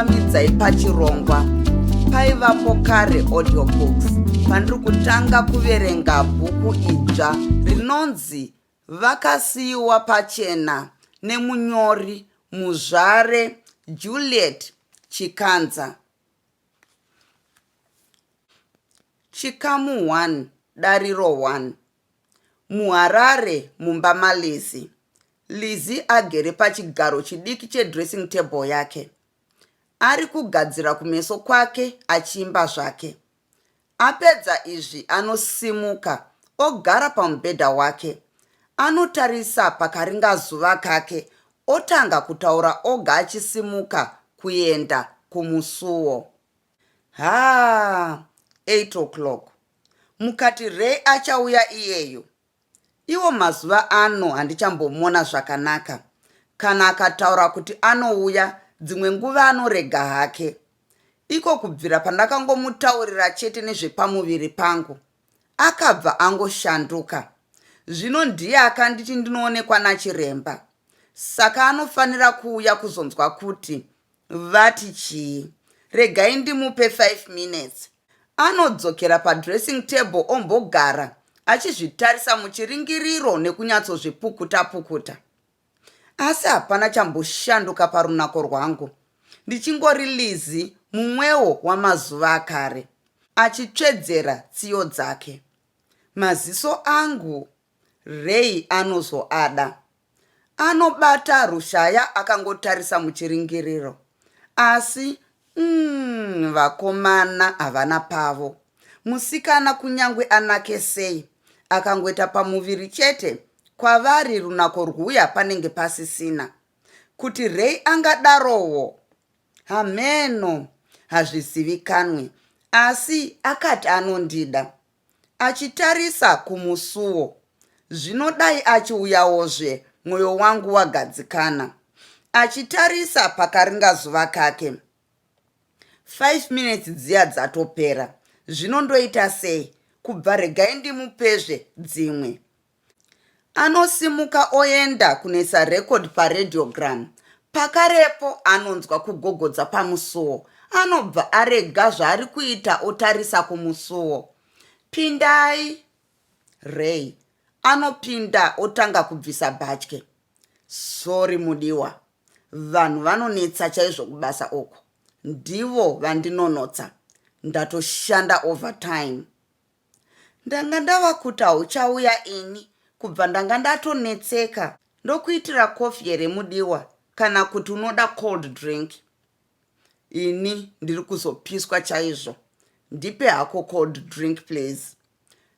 Ndinokuchingamidzai pachirongwa Paivapo Kare Audiobooks pandiri kutanga kuverenga bhuku idzva rinonzi Vakasiyiwa Pachena nemunyori Muzvare Juliet Chikanza. Chikamu 1 Dariro 1 MuHarare mumba maLizzy. Lizzy agere pachigaro chidiki chedressing table yake. Ari kugadzira kumeso kwake achiimba zvake. Apedza izvi anosimuka ogara pamubhedha wake. Anotarisa pakaringazuva kake otanga kutaura oga achisimuka kuenda kumusuwo. Haa eight o'clock. Mukati Ray achauya iyeyu? Iwo mazuva ano handichambomona zvakanaka. Kana akataura kuti anouya, dzimwe nguva anorega hake. Iko kubvira pandakangomutaurira chete nezvepamuviri pangu, akabva angoshanduka. Zvino ndiye akanditi ndinoonekwa nachiremba. Saka anofanira kuuya kuzonzwa kuti Vati chii? Regai ndimupe five minutes. Anodzokera padressing table ombogara achizvitarisa muchiringiriro nekunyatsozvipukuta pukuta. Asi hapana chamboshanduka parunako rwangu. Ndichingori Lizzy mumwewo wamazuva akare. Achitsvedzera tsiyo dzake. Maziso angu Ray anozoada. Anobata rushaya akangotarisa muchiringiriro. Asi umm vakomana havana pavo. Musikana kunyangwe anake sei, akangoita pamuviri chete, kwavari runako rwuya panenge pasisina. Kuti Ray angadarowo? Hameno, hazvizivikanwe. Asi akati anondida. Achitarisa kumusuwo. Zvino dai achiuyawozve, mwoyo wangu wagadzikana. Achitarisa pakaringazuva kake. Five minutes dziya dzatopera. Zvino ndoita sei? Kubva regai ndimupezve dzimwe. Anosimuka oenda kunoisa record paradiogram. Pakarepo anonzwa kugogodza pamusuwo. Anobva arega zvaari kuita otarisa kumusuwo. Pindai! Ray anopinda otanga kubvisa bhatye. Sorry mudiwa, vanhu vanonetsa chaizvo kubasa uku. Ndivo vandinonotsa. Ndatoshanda overtime. Ndanga ndava kuti hauchauya ini kubva ndanga ndatonetseka. Ndokuitira coffee here mudiwa kana kuti unoda cold drink? Ini ndiri kuzopiswa chaizvo. Ndipe hako cold drink please.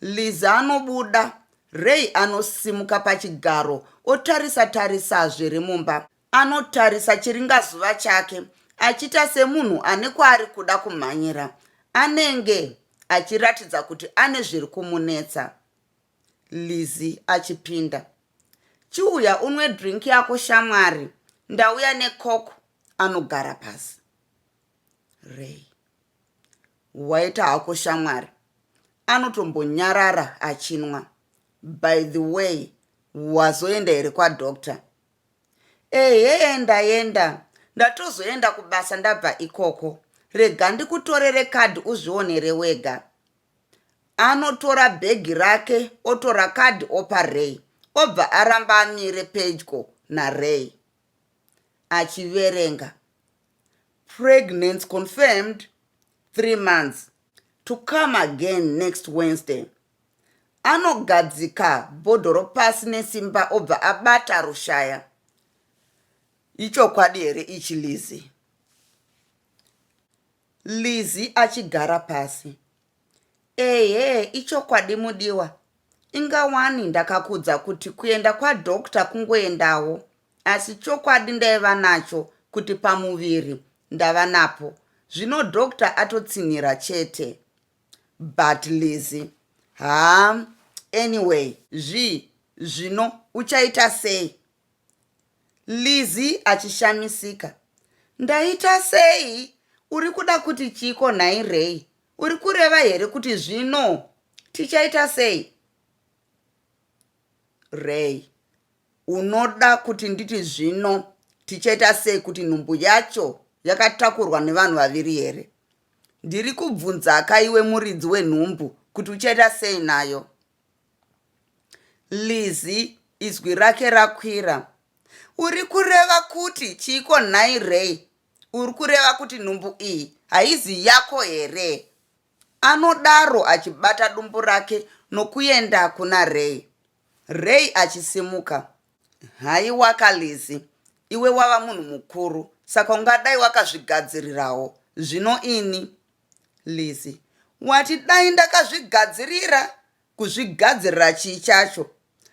Liza anobuda, Ray anosimuka pachigaro otarisa tarisa zviri mumba. Anotarisa chiringazuva chake achiita semunhu ane kwaari kuda kumhanyira. Anenge achiratidza kuti ane zviri kumunetsa. Lizzy achipinda. Chiuya unwe drink yako shamwari, ndauya necoke. Anogara pasi. Ray. Waita hako shamwari. Anotombonyarara achinwa. By the way, wazoenda here kwadoctor? Ehe ndaenda. Ndatozoenda kubasa ndabva ikoko. Rega ndikutorere card uzvionere wega. Anotora bhegi rake otora card opa Ray obva aramba amire pedyo naRay achiverenga. Pregnancy confirmed, three months. To come again next Wednesday. Anogadzika bhodhoro pasi nesimba obva abata rushaya. Ichokwadi here ichi Lizzy? Lizzy achigara pasi. Ehe ichokwadi mudiwa. Inga wani ndakakudza kuti kuenda kwadoctor kungoendawo asi chokwadi ndaiva nacho kuti pamuviri ndava napo. Zvino doctor atotsinhira chete. But Lizzy haa anyway zvi zvino uchaita sei? Lizzy achishamisika. Ndaita sei? Uri kuda kuti chiiko nhai Ray? Uri kureva here kuti zvino tichaita sei? Ray. Unoda kuti nditi zvino tichaita sei kuti nhumbu yacho Yakatakurwa nevanhu vaviri here? Ndiri kubvunzaka iwe muridzi wenhumbu kuti uchaita sei nayo? Lizzy izwi rake rakwira. Uri kureva kuti chiiko nhai Ray? Uri kureva kuti nhumbu iyi haizi yako here? Anodaro achibata dumbu rake nokuenda kuna Ray. Ray achisimuka. Haiwaka Lizzy, iwe wava munhu mukuru saka ungadai wakazvigadzirirawo. Zvino ini? Lizzy, Wati dai ndakazvigadzirira? Kuzvigadzirira chii chacho?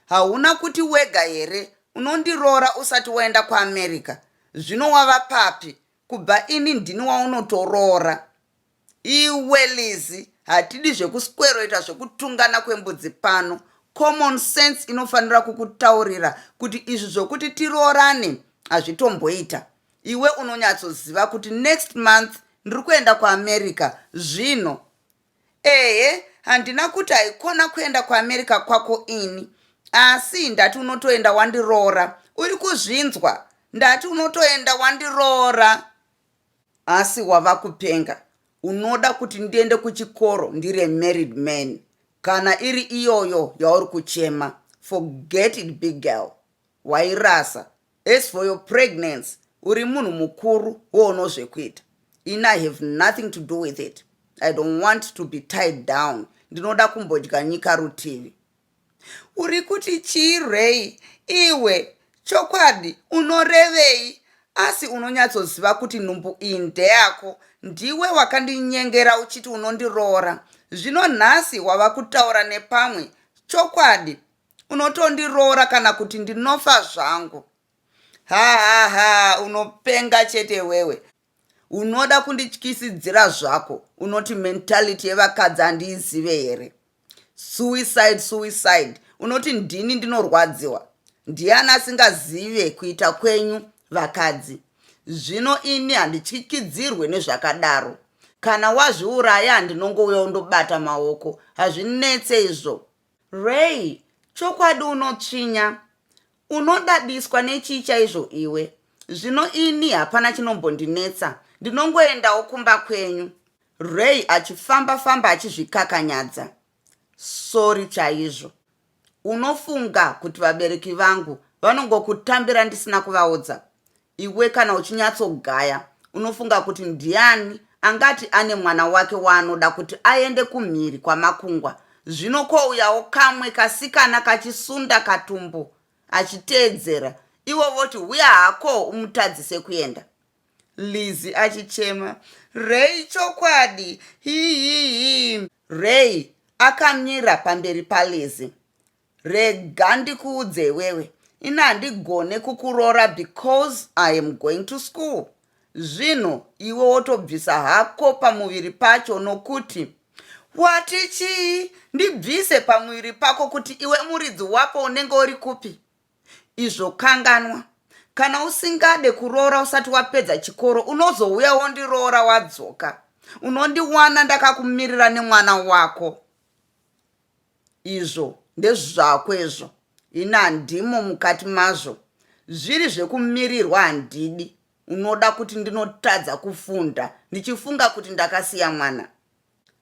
Hauna kuti wega here unondiroora usati waenda kuAmerica? Zvino wava papi? Kubva ini ndini waunotoroora. Iwe Lizzy, hatidi zvekusweroita zvekutungana kwembudzi pano. Common sense inofanira kukutaurira kuti izvi zvokuti tiroorane hazvitomboita. Iwe unonyatsoziva kuti next month ndiri kuenda kuAmerica zvino. Ehe, handina kuti haikona kuenda kuAmerica kwako ini. Asi ndati unotoenda wandiroora. Uri kuzvinzwa? Ndati unotoenda wandiroora. Asi wava kupenga. Unoda kuti ndiende kuchikoro ndiri a married man. Kana iri iyoyo yauri kuchema, forget it big girl. Wairasa. As for your pregnancy, uri munhu mukuru woono zvekuita. Ini I have nothing to do with it. I don't want to be tied down. Ndinoda kumbodya nyika rutivi. Uri kuti chii Ray? Iwe, chokwadi unorevei? Asi unonyatsoziva kuti nhumbu iyi ndeyako. Ndiwe wakandinyengera uchiti unondiroora. Zvino nhasi wava kutaura nepamwe. Chokwadi, unotondiroora kana kuti ndinofa zvangu. Ha ha ha, unopenga chete iwewe. Unoda kundityisidzira zvako. Unoti mentality yevakadzi handiizive here? Suicide, suicide. Unoti ndini ndinorwadziwa? Ndiani asingazive kuita kwenyu vakadzi? Zvino ini handityikidzirwe nezvakadaro. Kana wazviuraya ndinongouya wondobata maoko. Hazvinetse izvo. Ray, chokwadi unotsvinya. Unodadiswa nechii chaizvo iwe? Zvino ini hapana chinombondinetsa, ndinongoendawo kumba kwenyu. Ray achifamba famba achizvikakanyadza. Sorry chaizvo. Unofunga kuti vabereki vangu vanongokutambira ndisina kuvaudza? Iwe kana uchinyatsogaya unofunga kuti ndiani angati ane mwana wake waanoda kuti aende kumhiri kwamakungwa zvino kouyawo kamwe kasikana kachisunda katumbu achiteedzera ivo voti huya hako umutadzise kuenda. Lizzy achichema. Ray chokwadi hihihi. Ray akamira pamberi paLizzy. Rega ndikuudze iwewe, ini handigone kukuroora because I am going to school. Zvino iwe wotobvisa hako pamuviri pacho nokuti Wati chii? Ndibvise pamuviri pako kuti iwe muridzi wapo unenge uri kupi? Izvo kanganwa. Kana usingade kuroora usati wapedza chikoro unozouya wondiroora wadzoka. Unondiwana ndakakumirira nemwana wako. Izvo ndezvako izvo, ini handimo mukati mazvo. Zviri zvekumirirwa handidi. Unoda kuti ndinotadza kufunda ndichifunga kuti ndakasiya mwana?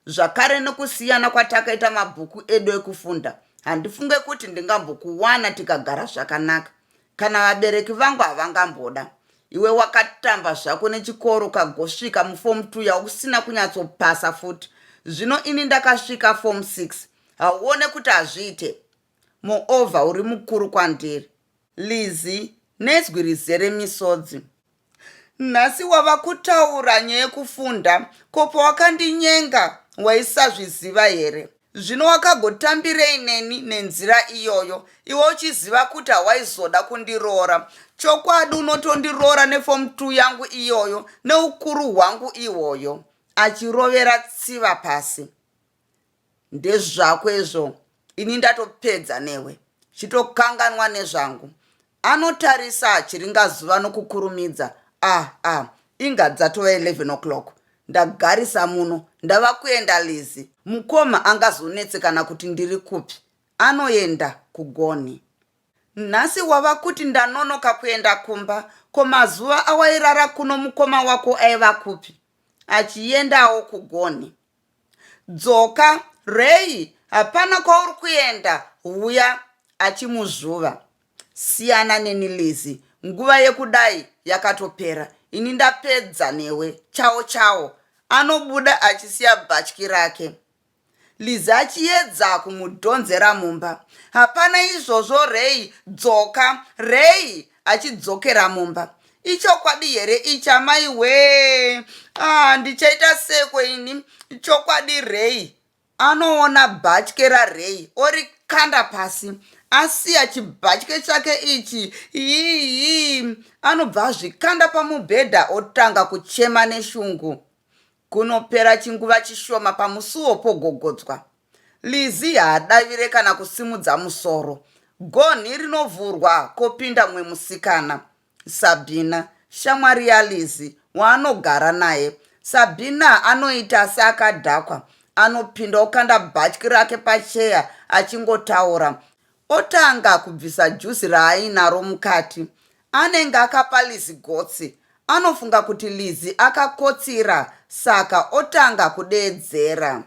Zvakare nokusiyana kwatakaita mabhuku edu ekufunda, handifunge kuti ndingambokuwana tikagara zvakanaka. Kana vabereki vangu havangamboda. Iwe wakatamba zvako nechikoro ukagosvika muForm 2 yausina kunyatsopasa futi. Zvino ini ndakasvika Form 6. Hauone kuti hazviite? Moreover uri mukuru kwandiri. Lizzy, nezwi rizere misodzi. Nhasi wava kutaura nyaya yekufunda, ko pawakandinyenga waisazviziva here? Zvino wakagotambirei neni nenzira iyoyo iwe uchiziva kuti hawaizoda kundiroora? Chokwadi unotondiroora neform 2 yangu iyoyo neukuru hwangu ihwoyo? Achirovera tsiva pasi. Ndezvako izvo, ini ndatopedza newe. Chitokanganwa nezvangu. Anotarisa chiringazuva nokukurumidza. Ah, ah, inga dzatova 11 o'clock. Ndagarisa muno, ndava kuenda Lizzy. Mukoma angazonetsekana kuti ndiri kupi. Anoenda kugonhi. Nhasi wava kuti ndanonoka kuenda kumba, ko mazuva awairara kuno mukoma wako aiva kupi? Achiendawo kugonhi. Dzoka, Ray, hapana kwauri kuenda, huya, achimuzvuva. Siyana neni Lizzy, nguva yekudai yakatopera, ini ndapedza newe, chawo chawo. Anobuda achisiya bhatyi rake. Lizzy achiedza kumudhonzera mumba. Hapana izvozvo Ray, dzoka. Ray achidzokera mumba. Ichokwadi here ichi amai wee? Ah, ndichaita seko ini. Chokwadi Ray. Anoona bhatye raRay orikanda pasi. Asiya chibhatye chake ichi. Hii. Anobva azvikanda pamubhedha otanga kuchema neshungu. Kunopera chinguva chishoma pamusuwo pogogodzwa. Lizzy haadavire kana kusimudza musoro. Gonhi rinovhurwa kopinda mumwe musikana, Sabina, shamwari yaLizzy waanogara naye. Sabina anoita seakadhakwa. Anopinda okanda bhatyi rake pacheya achingotaura. Otanga kubvisa juzi raainaro mukati. Anenge akapa Lizzy gotsi. Anofunga kuti Lizzy akakotsira saka otanga kudeedzera.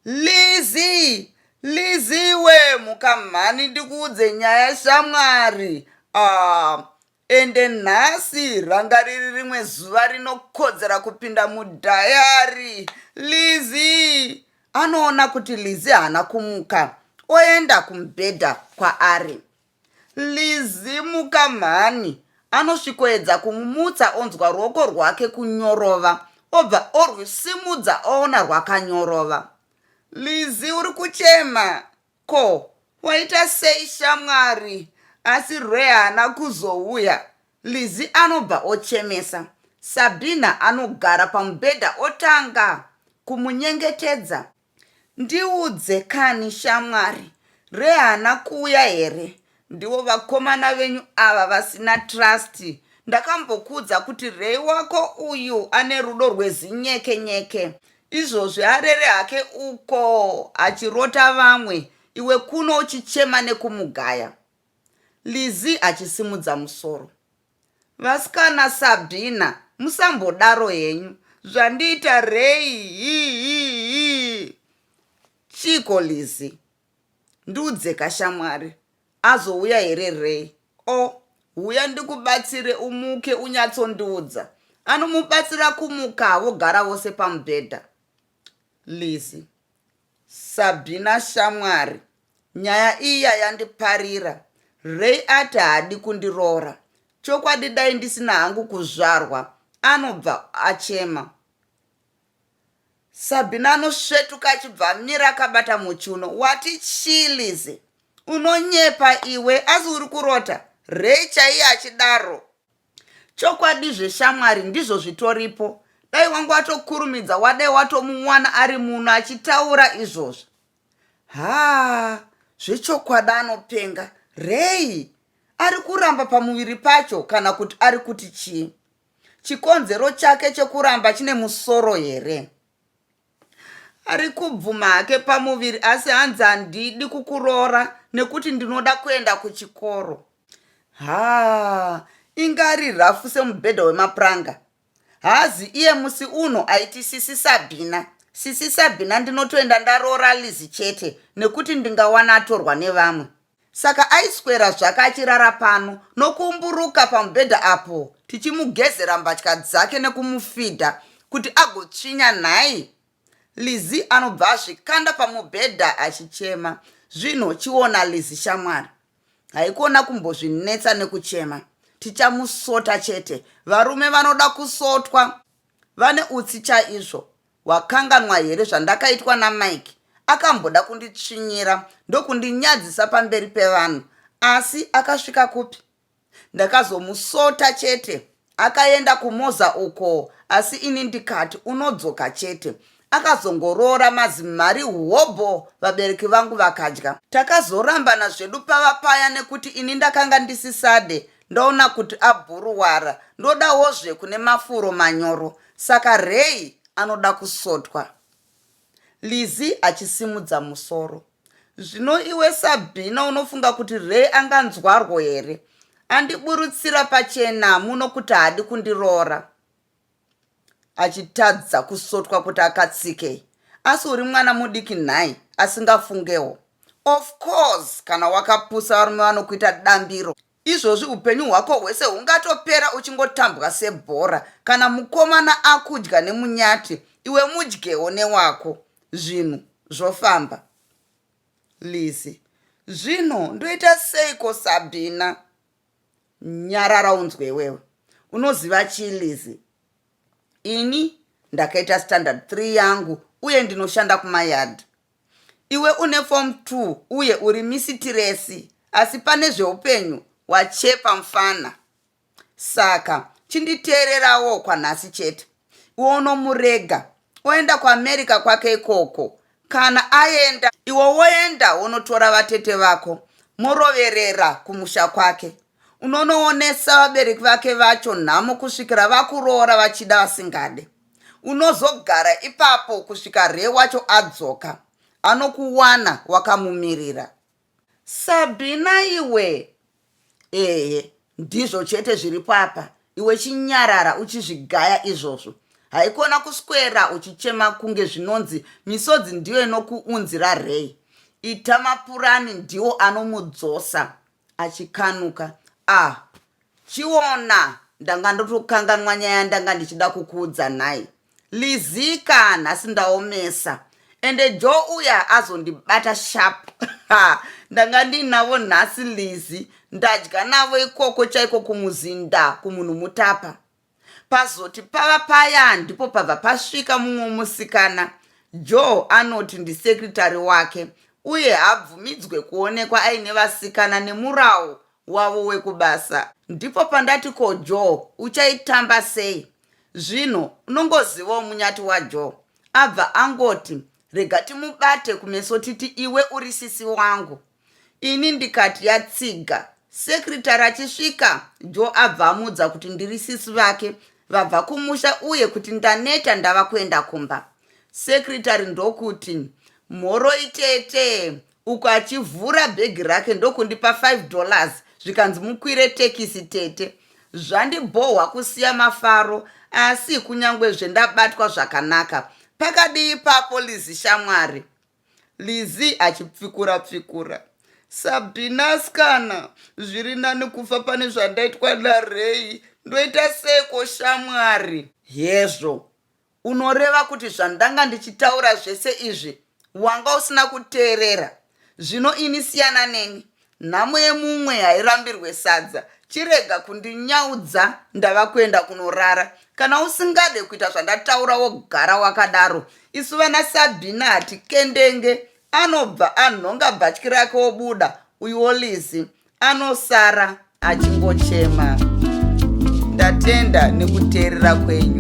Lizzy! Lizzy iwe muka mhani ndikuudze nyaya shamwari. Ah, ende nhasi ranga riri rimwe zuva rinokodzera kupinda mudhayari. Lizzy! Anoona kuti Lizzy haana kumuka oenda kumubhedha kwaari. Lizzy muka mhani. Anosvikoedza kumumutsa onzwa ruoko rwake kunyorova obva orwisimudza oona rwakanyorova. Lizzy uri kuchema? Ko waita sei shamwari? Asi Ray haana kuzouya. Lizzy anobva ochemesa. Sabina anogara pamubhedha otanga kumunyengetedza. Ndiudze kani shamwari, Ray haana kuuya here? Ndivo vakomana venyu ava vasina trust. Ndakambokuudza kuti Ray wako uyu ane rudo rwezinyeke nyeke. Izvozvi arere hake uko achirota vamwe iwe kuno uchichema nekumugaya. Lizzy achisimudza musoro. Vasikana Sabina musambodaro henyu zvandiita Ray hii chiiko Lizzy ndiudzeka shamwari azouya here Ray oh huya ndikubatsire umuke unyatsondiudza anomubatsira kumuka vogara vose pamubhedha Lizzy Sabina shamwari nyaya iya yandiparira. Ray ati haadi kundiroora. Chokwadi dai ndisina hangu kuzvarwa anobva achema. Sabina anosvetuka achibva amira akabata muchiuno. Wati chii Lizzy? Unonyepa iwe asi uri kurota? Ray chaiye achidaro. Chokwadi zveshamwari ndizvo zvitoripo. Dai wanga watokurumidza wadai watomuwana ari muno achitaura izvozvo. Haa zvechokwadi anopenga. Ray ari kuramba pamuviri pacho kana kuti ari kuti chii? Chikonzero chake chekuramba chine musoro here? Ari kubvuma hake pamuviri asi hanzi handidi kukuroora nekuti ndinoda kuenda kuchikoro. Haa inga ari rafu semubhedha wemapuranga. Haazi iye musi uno aiti sisi Sabhina. Sisi Sabhina ndinotoenda ndaroora Lizzy chete nekuti ndingawana atorwa nevamwe. Saka aiswera zvake achirara pano nokuumburuka pamubhedha apo tichimugezera mbatya dzake nekumufidha kuti agotsvinya nhai? Lizzy anobva azvikanda pamubhedha achichema. Zvino chiona Lizzy shamwari. Haikona kumbozvinetsa nekuchema. Tichamusota chete. Varume vanoda kusotwa. Vane utsi chaizvo. Wakanganwa here zvandakaitwa naMike? Akamboda kunditsvinyira ndokundinyadzisa pamberi pevanhu asi akasvika kupi? Ndakazomusota chete. Akaenda kuMoza uko asi ini ndikati unodzoka chete. Akazongoroora mazimari hobho vabereki vangu vakadya. Takazorambana zvedu pava paya nekuti ini ndakanga ndisisade ndaona kuti abhuruwara ndodawozve kune mafuro manyoro Saka Ray anoda kusotwa. Lizzy achisimudza musoro. Zvino iwe Sabhina unofunga kuti Ray anganzwarwo here? Andiburutsira pachena muno kuti haadi kundiroora. Achitadza kusotwa kuti akatsikei. Asi uri mwana mudiki nhai asingafungewo. Of course kana wakapusa varume vanokuita dambiro. Izvozvi upenyu hwako hwese hungatopera uchingotambwa sebhora. Kana mukomana akudya nemunyati iwe mudyewo newako. Zvinhu zvofamba. Lizzy, Zvino ndoita seiko Sabina? Nyarara unzwe iwewe. Unoziva chii Lizzy? Ini ndakaita standard 3 yangu uye ndinoshanda kumayard. Iwe une form 2 uye uri misitiresi asi pane zveupenyu wachepa mfana. Saka chinditeererawo kwanhasi chete. Iwe unomurega oenda kuAmerica kwake ikoko. Kana aenda iwe woenda wonotora vatete vako moroverera kumusha kwake. Unonoonesa vabereki vake vacho nhamo kusvikira vakuroora vachida vasingade. Unozogara ipapo kusvika Ray wacho adzoka. Anokuwana wakamumirira. Sabina iwe! Ehe, ndizvo chete zviripo apa. Iwe chinyarara uchizvigaya izvozvo. Haikona kuswera uchichema kunge zvinonzi misodzi ndiyo inokuunzira Ray. Ita mapurani ndiwo anomudzosa. Achikanuka. Ah, chiona ndanga ndotokanganwa nyaya yandanga ndichida kukuudza nhai. Lizika nhasi ndaomesa ende Joe uya azondibata sharp ha ndanga ndiinavo nhasi Lizzy ndadya navo ikoko chaiko kumuzinda kumunhu mutapa pazoti pava paya ndipo pabva pasvika mumwe musikana Joe anoti ndisecretary wake uye haabvumidzwe kuonekwa aine vasikana nemurawo wavo wekubasa ndipo pandati ko Joe uchaitamba sei Zvino unongozivawo munyati waJoe abva angoti rega timubate kumeso titi iwe uri sisi wangu. Ini ndikati yatsiga. Secretary achisvika Joe abva amuudza kuti ndiri sisi vake vabva kumusha uye kuti ndaneta ndava kuenda kumba. Secretary ndokuti mhoroi tete uku achivhura bhegi rake ndokundipa 5 dollars zvikanzi mukwire tekisi tete. Zvandibhohwa kusiya mafaro asi kunyangwe zvendabatwa zvakanaka. Pakadii ipapo Lizzy shamwari? Lizzy achipfikura pfikura. Sabina asikana zviri nani kufa pane zvandaitwa naRay. Ndoita seiko shamwari? Hezvo Unoreva kuti zvandanga ndichitaura zvese izvi wanga usina kuteerera? Zvino ini siyana neni. Nhamo yemumwe hairambirwe sadza. Chirega kundinyaudza ndava kuenda kunorara. Kana usingade kuita zvandataura wogara wakadaro. Isu vana Sabina hatikendenge. Anobva anhonga bhatyi rake obuda, uyuwo Lizzy anosara achingochema. Ndatenda nekuteerera kwenyu.